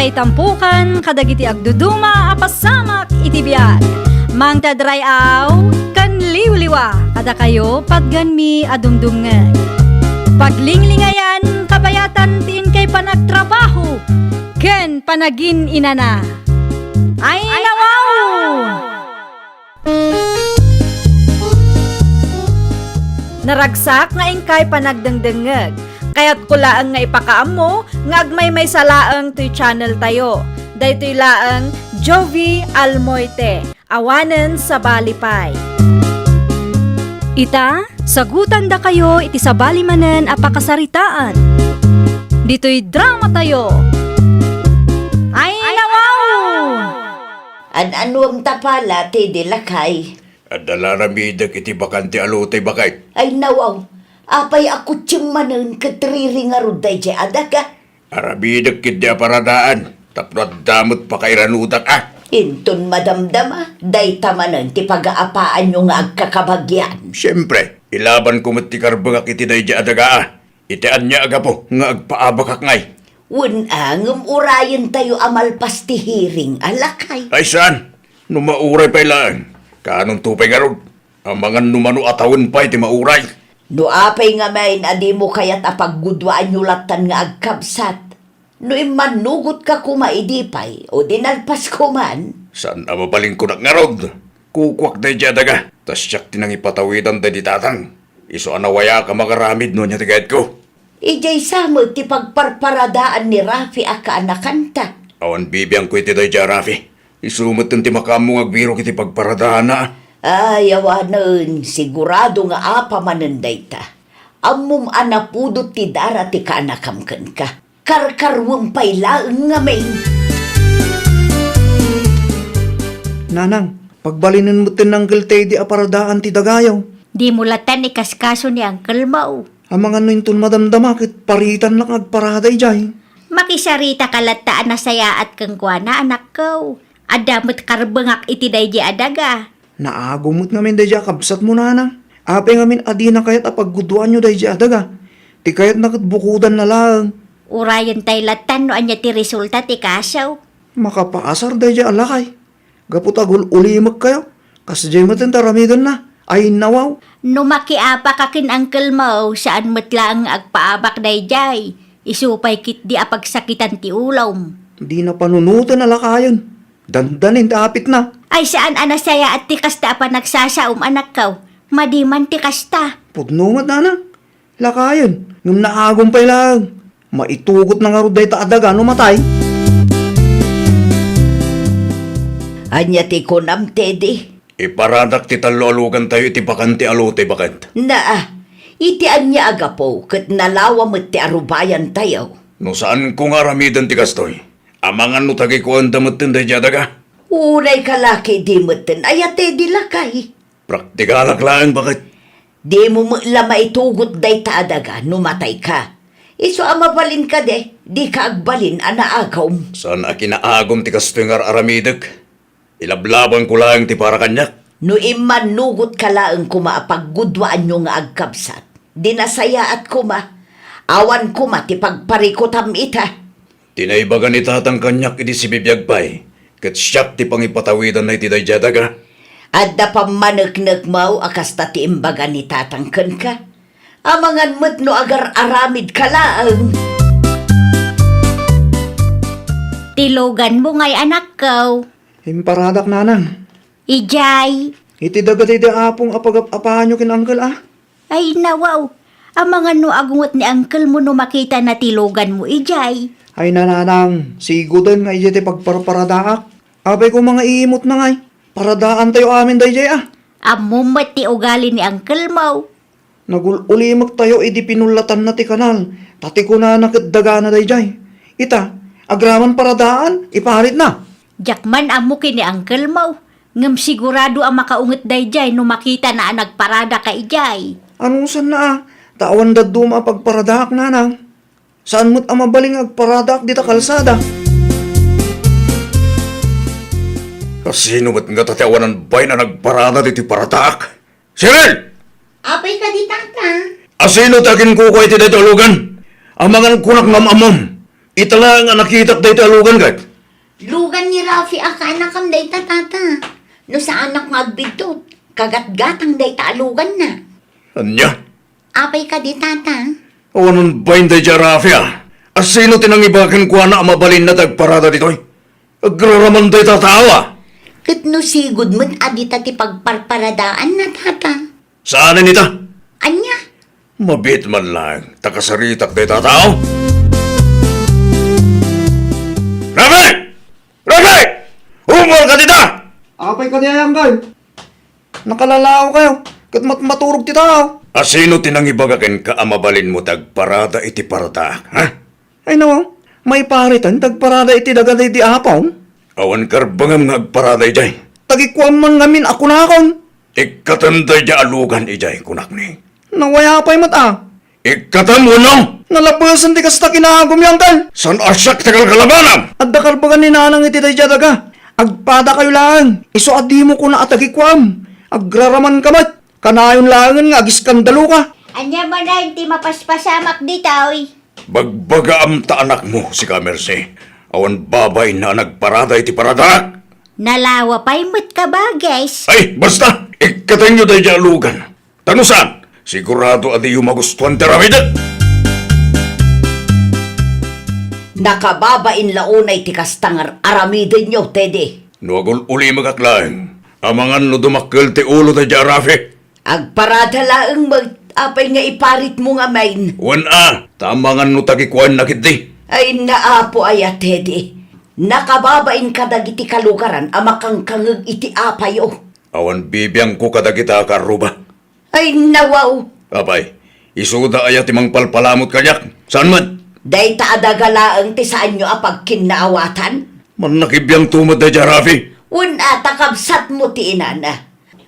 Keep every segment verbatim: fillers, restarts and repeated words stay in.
Itampukan kadagiti agduduma a pasamak iti biag. Mangted ray-aw ken liwliwa kadakayo patganmi a dumdumngeg. Paglinglingayan kabayatan ti inkay panagtrabaho ken panagin-inana. Ay, nawaw! Naragsak nga inkay panagdengdengngeg. Kayatko laeng nga ipakaammo nga agmaymaysa laeng toy channel tayo. Daytoy laeng Jovie Almoite, awanen sabali pay. Ita, sagutandakayo iti sabali manen a pakasaritaan. Ditoy drama tayo. Ay, nawaw! An-anuem ta pala, Teddy lakay? Adda la aramidek iti bakante a lote, baket. Ay, nawaw. Apay a kutsem manen ket riri ngarud daydiay a daga? Aramidek ketdi a paradaan, tapno adda met pakairanudak a. Inton madamdama, dayta manen ti pagaapaanyo nga agkakabagian. Siempre, ilabanko met ti karbengak iti daydiay a daga a. Iti ania a gapu nga agpaabakak ngay? Wen a, ngem urayentayo a malpas ti hearing a lakay. Ay saan! No mauray pay laeng, kaanonto pay ngarud? Amangan no mano a tawen pay ti mauray. No apay ngamin a dimo kayat a paggudwaanyo lattan nga agkabsat, no immannugotka koma idi pay, o dinalpas koman. Saan a mabalinkonak ngarud? Kukuak daydiay a daga, ta siak ti nangipatawidan daydi tatang. Isu a nawayak a makaramid no ania ti kayatko. Idiay sa met ti pagparparadaan ni Rafi a kaanakanta. Awan bibiangko iti daydiay a Rafi. Isu met ti makaammo nga agbirok iti pagparadaanna. Ay, awanen, sigurado nga apaman dayta. Ammom a napudot ti dara ti kaanakam kenka. Karkaruem pay laeng ngamin. Nanang, pagbalinen metten ni Uncle Teddy a paradaan ti dagayo. Dimo lattan ikaskaso ni Uncle Mao. Amangan no inton madamdama ket paritannak nga agparada idiay. Makisarita ka latta a nasayaat kenkuana, anakko. Adda met karbengak iti daydiay a daga. Naagum met ngamin daydiay a kabsatmo, nanang. Apay ngamin a dina kayat a paggudwaanyo daydiay a daga? Ti kayatna ket bukodanna laeng. Urayentayo lattan no ania ti resulta ti kaso. Makapaasar daydiay a lakay. Gapu ta agul-ulimekkayo, kasdiay metten ti aramidenna. Ay, nawaw! No makiabaka ken Uncle Mao, saan met laeng nga agpaabak daydiay. Isu pay ketdi a pagsakitan ti ulom. Dina panunoten a lakayen. Dandanin ti apitna. Ay, saan a nasayaat ti kasta a panagsasaom, anakko. Madi man ti kasta. Pudno met, nanang. Lakayen, ngem naagum pay laeng. Maitugotna ngarud dayta a daga no matay. Ania ti kunam, Teddy? Iparadak ti tallo a lugantayo iti bakante a lote, baket. Naa, iti ania a gapu ket nalawa met ti arubayantayo? No saanko nga aramiden ti kastoy, amangan no tagikuanda metten daydiay a daga? Unay ka la ketdi metten, aya, Teddy lakay? Praktikalak laeng, baket. Dimo met la maitugot dayta a daga no matayka. Isu a mabalin kadi, dika agbalin a naagum. Saan a kinaagum ti kastoy nga ar-aramidek. Ilablabanko laeng ti para kaniak. No immannugotka laeng koma a paggudwaanyo nga agkabsat, di nasayaat koma. Awan koma ti pagparikutam ita. Ti naibaga ni tatang kaniak idi sibibiag pay, ket siak ti pangipatawidanna iti daydiay a daga. Adda pammaneknekmo a kasta ti imbaga ni tatang kenka. Amangan met no agar-aramidka laeng. Ti luganmo ngay, anakko? Imparadak, nanang. Idiay. Iti dagiti di apong a pagap-apaanyo ken uncle a? Ay, nawaw. Amangan no agunget ni uncle mo no makitana ti luganmo idiay. Ay, nanang, sigoden nga idiay ti pagparparadaak. Apay koma nga iimutna ngay. Paradaantayo amin daydiay a. Ammom met ti ugali ni uncle mo. Nagul-ulimektayo idi pinullatanna ti kanal, ta ti kunana ket dagana daydiay. Ita, agraman paradaan, iparitna. Diak man ammo ken ni uncle mo, ngem sigurado a makaunget daydiay no makitana a nagparadaka idiay. Anusanna a, ta awan dadduma a pagparadaak, nanang. Saan met a mabalin nga agparadaak dita kalsada. Kasino met ngata ti awanan bain a nagparada ditoy paradaak? Cheryl! Apay kadi, tata? Asino ti aginkukua iti daytoy a lugan? Amangan kunak nga am-ammom. Ita laeng a nakitak dayta a lugan, ket? Lugan ni Rafi a kaanakam dayta, tata. No saanak nga agbiddut, kagatgatang dayta a luganna. Ania? Apay kadi, tata? Awan bain dayta a Rafi, a. Asino ti nangibaga kenkuana a mabalinna ti agparada ditoy? Agraraman dayta a tao, a. Ket no sigud met a dita ti pagparparadaanna, tata? Saanen ita? Ania? Mabiit man laeng ta kasaritak dayta a tao. Rafi! Rafi! Ummuarka dita! Apay kadi, Uncle? Nakalalaokayo, ket matmaturog ti tao. Asino ti nangibaga kenka a mabalinmo ti agparada iti paradaak, ha? Ay, no, maipariten ti agparada iti daga daydi Apong? Awan karbengam nga agparada idiay. Tagikuam man ngamin a kunakon. Ikkatem daydiay a lugan idiay, kunak ni. Nawayaw pay met, a. Ikkatem wenno? Nalabesen ti kasta kinaagumyo, Uncle. Saan a siak ti kalkalabanam? Adda karbengan ni Nanang iti daydiay a daga. Agpadakayo laeng. Isu a dimo kuna a tagikuam. Agraramanka met. Kanayon laengen nga agiskandaloka. Ania manen ti mapaspasamak ditoy? Bagbagaam ta anakmo, sika, Mercy. Awan babainna a nagparada iti paradaak. Nalawa pay met, kabagis. Ay, basta! Ikkatenyo daydiay a lugan. Ta no saan, sigurado a diyo magustuan ti aramidek. Nakababain la unay ti kasta nga ar-aramidenyo, Teddy. No agul-ulimekak laeng, amangan no dumakkel ti ulo daydiay a Rafi. Agparada laeng met, apay nga iparitmo ngamin? Wen a, ta amangan no tagikuanna ketdi. Ay, naapo aya, Teddy. Nakababain kadagiti kalugaran a makangkangeg iti apayo. Awan bibiangko kadagita a kaarruba. Ay, nawaw! Apay, isuda aya ti mangpalpalamut kaniak? Saan met? Dayta a daga laeng ti saanyo a pagkinnaawatan? Mannakibiangto met daydiay a Rafi. Wen a, ta kabsatmo ti inana.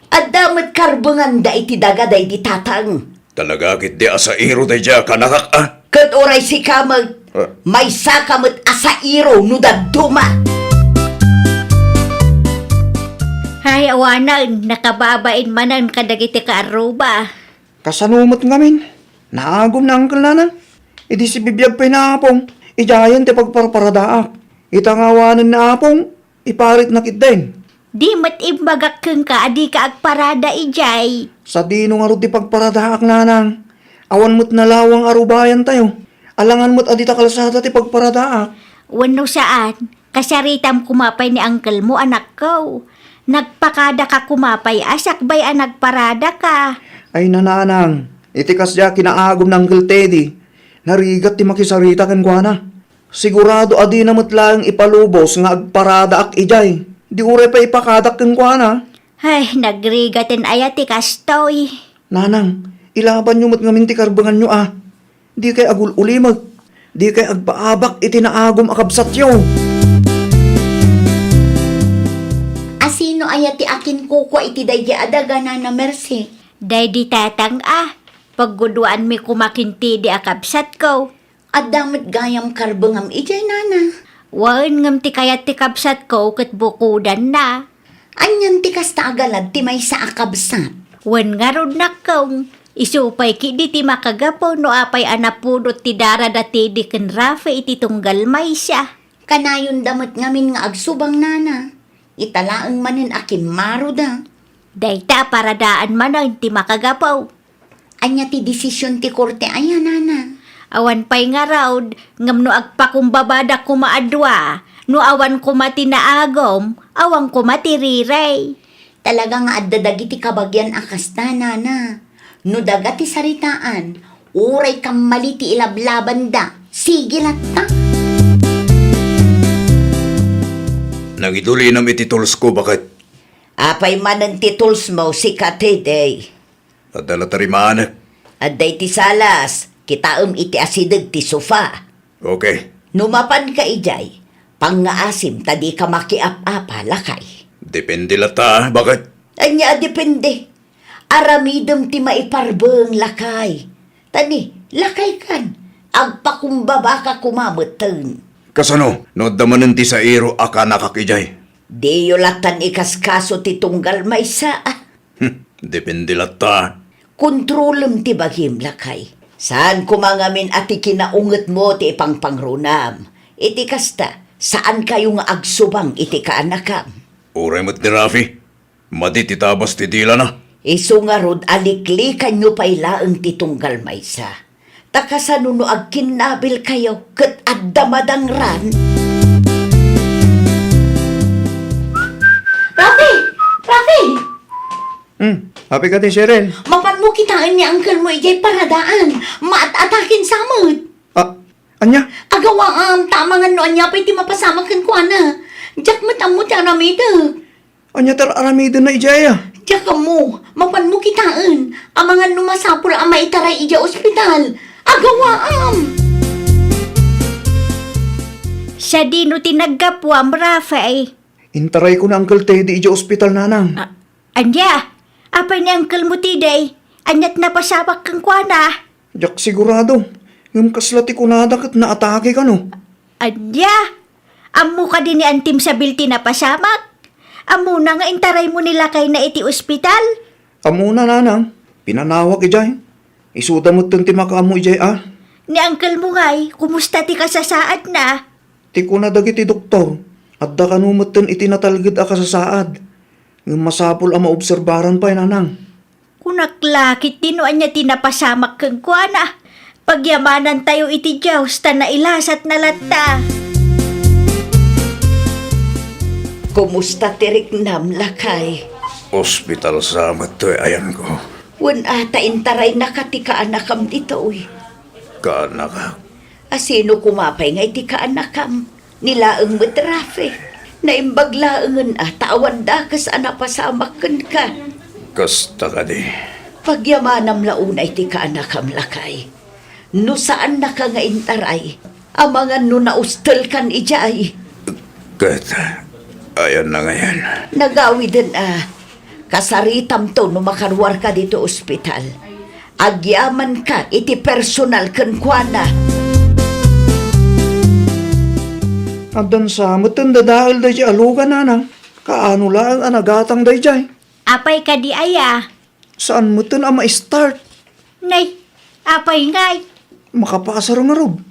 Adda met karbenganda iti daga daydi tatang. Talaga ketdi a sairo daydiay a kanakak, a? Ket uray sika met, ah, maysaka met a sairo no dadduma. Hay, awanen, nakababain manen kadagiti kaarruba. Kasano met ngamin? Naagum ni Uncle Nanang. Idi sibibiag pay ni Apong, idiayen ti pagparparadaak. Ita nga awanen ni Apong, iparitna ketdin. Di met imbagak kenka a dika agparada idiay. Sadino ngarud ti pagparadaak, Nanang? Awan met nalawang a rubayantayo. Alangan met a dita kalsada ti pagparadaak. Wenno saan, kasaritam koma pay ni uncle mo, anakko. Nagpakadaka koma pay a sakbay a nagparadaka. Ay, Nanang, iti kasdiay a kinaagum ni Uncle Teddy, narigat ti makisarita kenkuana. Sigurado a dina met laeng ipalubos nga agparadaak idiay. Di uray pay ipakadak kenkuana. Ay, nagrigaten aya ti kastoy. Nanang, ilabanyo met ngamin ti karbenganyo a. Dikay agul-ulimek. Dikay agpaabak iti naagum a kabsatyo. Asino aya ti akinkukua iti daydi a daga, Nana Mercy? Daydi tatang a. Pagguduanmi koma ken Teddy a kabsatko. Adda met gayam karbengam idiay, Nana. Wen, ngem ti kayat ti kabsatko ket bukodanna. Anian ti kasta a galad ti maysa a kabsat? Wen ngarud, nakkong, isu pay ketdi ti makagapu no apay a napudot ti dara da Teddy ken Rafi iti tunggal maysa. Kanayonda met ngamin nga agsubang, Nana. Ita laeng manen a kimmaroda. Dayta a paradaan manen ti makagapu. Ania ti desisyon ti korte aya, Nana? Awan pay ngarud, ngem no agpakumbabada koma a dua, no awan koma ti naagum, awan koma ti rirey. Talaga nga adda dagiti kabagian a kasta, Nana. No daga ti saritaan, uray kammali ti ilablabanda. Sige latta. Nangidulinam iti tools ko, baket. Apay manen ti tools mo, sika, Teddy? Adda la tarimanek. Adda iti salas, kitaem iti asideg ti sofa. Okay. No mapanka idiay, pangngaasim ta dika makiap-apa, lakay. Depende latta, baket? Ania a depende? Aramidem ti maiparbeng, lakay. Ta ni, lakay kan, agpakumbabaka koma metten. Kasano, no adda manen ti sairo a kanakak idiay? Diyo lattan ikaskaso ti tunggal maysa. Hmm, depende latta. Kontrolem ti bagim, lakay. Saan koma ngamin a ti kinaungetmo ti ipangpangrunam. Iti kasta, saankayo nga agsubang iti kaanakam. Uray met ni Rafi, madi ti tabas ti dilana. Isu ngarud a liklikanyo pay laeng ti tunggal maysa. Ta kasano no agkinnabilkayo ket adda madangran? Rafi! Rafi! Hmm, happy ka ti, Cheryl? Mapanmo kitaen ni uncle mo idiay paradaan. Maat-atakin sa met. Ah, anya? Agawaam, ta amangan no ania pay ti mapasamak kenkuana. Diak met ammo ti aramidek. Ania ti ar-aramidenna idiay, a? Diak ammo, mapanmo kitaen. Amangan no masapul a maitaray idiay ospital. Agawaam! Sadino ti naggapuam, Rafael? Intarayko ni Uncle Teddy idiay ospital, nanang. Ah, ania? Apay ni uncle mo, Teddy? Ania ti napasamak kenkuana? Diak sigurado. Ngem kasla ti kunada ket naatake kano. Ania? Ammo kadi ni Antim Sabil ti napasamak? Ammona nga intaraymo ni lakayna iti ospital? Ammona, nanang. Pinanawak idiay. Isuda metten ti makaammo idiay, a. Ni uncle mo ngay, kumusta ti kasasaadna? Ti kuna dagiti doktor, adda kano metten iti natalged a kasasaad. Ngem masapul a maobserbaran pay, nanang. Kunak la ketdi no ania ti napasamak kenkuana. Pagyamanantayo iti Dios ta nailasatna latta. Kumusta ti riknam, lakay? Ospital sa met toy ayanko. Wen a, ta intaraynaka ti kaanakam ditoy. Kaanakak? A sino koma pay ngay ti kaanakam? Ni laeng met Rafe. Naimbag laengen a ta awan dakes a napasamak kenka. Kasta kadi. Pagyamanam la unay ti kaanakam, lakay. No saannaka nga intaray, amangan no naustelkan idiay. Ket, ayanna ngayen? Nagawiden a. Kasaritamto no makaruarka ditoy ospital. Agyamanka iti personal kenkuana. Addan sa metten dadael daydiay a lugan, nanang. Kaano laeng a nagatang daydiay? Apay kadi aya? Saan metten a ma-start. Nay, apay ngay? Makapasar ngarud.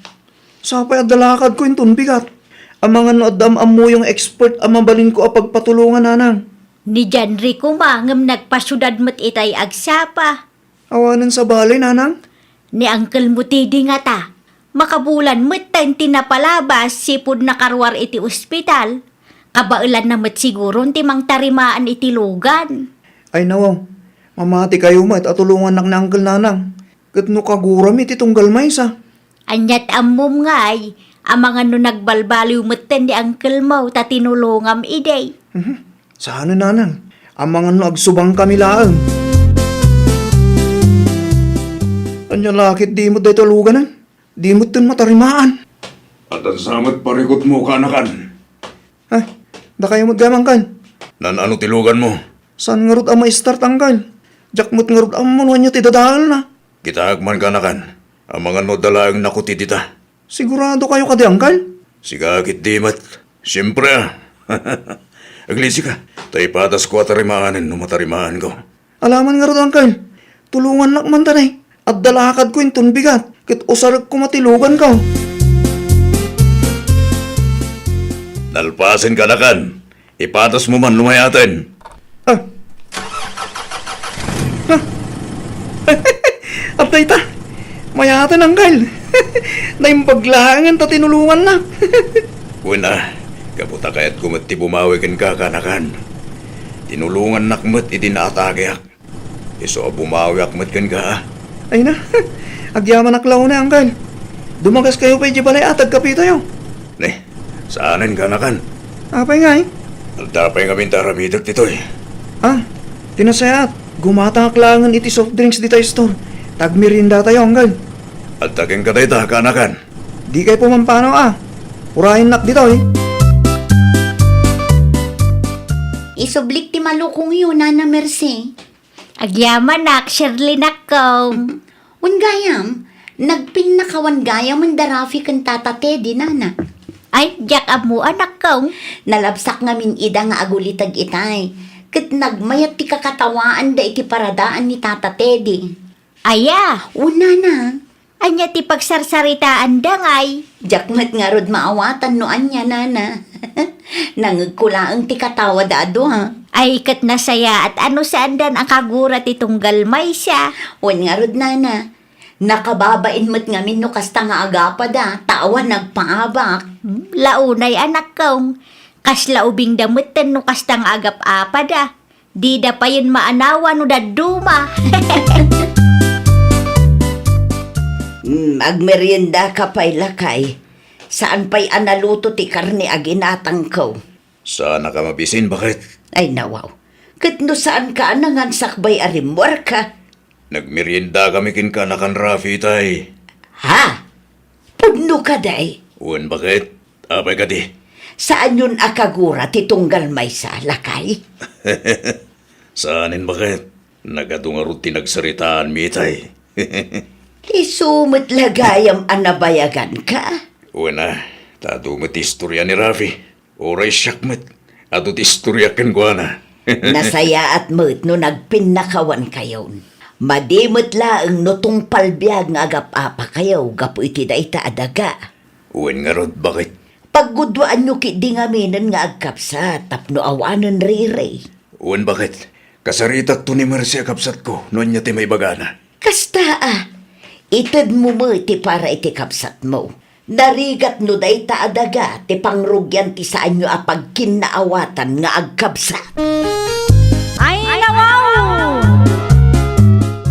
Sapay adda lakadko inton bigat. Amangan no adda am-ammoyo nga expert a mabalinko a pagpatulongan, nanang. Ni Janri koma ngem nagpasiudad met itay agsapa. Awanen sabali, nanang? Ni Uncle mo Teddy ngata, makabulan metten ti napalabas sipud nakaruar iti ospital. Kabaelanna met siguron ti mangtarimaan iti lugan. Ay, nawaw. Mamatikayo met a tulongannak ni Uncle, nanang. Ket no kagurami ti tunggal maysa. Ania ti ammom ngay, amangan no nagbalbaliw metten ni uncle mo ta tinulongam idi. Mhm. Saan, nanang? Amangan no agsubangkami laeng. Ania la ketdi met dayta luganan? Di metten matarimaan. Addan sa met parikutmo, kaanakan. Ay, dakayo met gayam, Uncle. Nan-ano ti luganmo? Saan ngarud a ma-start, Uncle? Diak met ngarud ammo no ania ti dadaelna. Kitaek man, kaanakan. Amangan no adda laeng nakuti dita. Siguradokayo kadi, Uncle? Sika ketdi met. Siempre, a. Aglisika, ta ipatasko a tarimaanen no matarimaanko. Alaman ngarud, Uncle. Tulongannak man ta, ne. Adda lakadko inton bigat, ket usarek koma ti luganko. Nalpasen, kaanakan. Ipatasmo man no mayaten. Ah. Ah. Adda ita. Mayaten, Uncle. Naimbag laengen ta tinulongannak. Wen a, gapu ta kayatko met ti bumawi kenka, kaanakan. Tinulongannak met idi naatakeak. Isu a bumawiak met kenka, a. Ay na, agyamanak la unay, Uncle. Dumagaskayo pay idiay balay a tagkapitayo. Ne, saanen, kaanakan. Apay ngay? Adda pay ngamin ti aramidek ditoy. Ah, ti nasayaat, gumatangak laengen iti soft drinks dita store. Tagmeriendatayo, Uncle. Adda kenka dayta, kaanakan. Dikay pumampanaw, a. Urayennak ditoy. Isublik ti malukongyo, Nana Mercy. Agyamanak, Shirley nakkong. Wen gayam, nagpinnakawan gayamen da Rafi ken Tata Teddy, Nana. Ay, diak ammo, a, nakkong. Nalabsak ngamin ida nga aguliteg itay, ket nagmayat ti kakatawaanda iti paradaan ni Tata Teddy. Aya? Wen, Nana. Ania ti pagsarsaritaanda ngay? Diak met ngarud maawatan no ania, nana. Nangegko laeng ti katawada a dua. Ay, ket nasayaat a no saandan a kagura ti tunggal maysa. Wen ngarud, nana. Nakababain met ngamin no kasta nga agapada, ta awan nagpaabak. Hmm, launay, anakkong. Kasla ubingda metten no kasta nga agap-apada. Dida payen maanawa no dadduma. Hmm, agmeriendaka pay, lakay. Saan pay a naluto ti karne a ginatangko. Saanka mabisin, baket? Ay, nawaw. Ket no saanka a nangan sakbay a rimmuarka? Nagmeriendakami kenka, nakan Rafi, itay. Ha? Pudno kadi? Wen, baket? Apay kadi? Saanyon a kagura ti tunggal maysa, lakay? Saanen, baket? Nagadu ngarud ti nagsaritaanmi, itay. Isu met la gayam a nabayaganka? Wen a, ta adu met ti istoria ni Rafi. Uray siak met, adu ti istoria kenkuana. Nasayaat met no nagpinnakawankayon. Madi met laeng no tungpal biag nga agap-apakayo gapu iti dayta a daga. Wen ngarud, baket? Pagguduaanyo ketdi ngaminen nga agkabsat tapno awanen riri. Wen, baket? Kasaritakto ni Mercy a kabsatko no ania ti maibagana. Kasta a, itedmo met ti para iti kabsatmo. Narigat no dayta a daga ti pangrugian ti saanyo a pagkinnaawatan nga agkabsat. Ay, nawaw!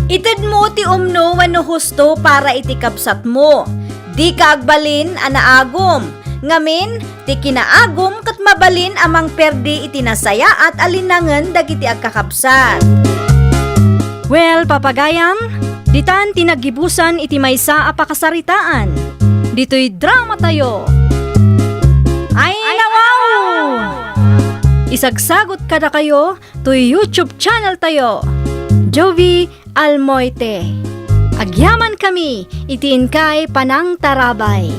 Itedmo ti umno wenno husto para iti kabsatmo. Dika agbalin a naagum. Ngamin, ti kinaagum ket mabalin a mangperdi iti nasayaat a linangen dagiti agkakabsat. Well, papagayam, ditan ti naggibusan iti maysa a pakasaritaan. Ditoy dramatayo. Ay, nawaw! Isagsagot kadakayo toy YouTube channel tayo, Jovie Almoite. Agyamankami iti inkay panangtarabay.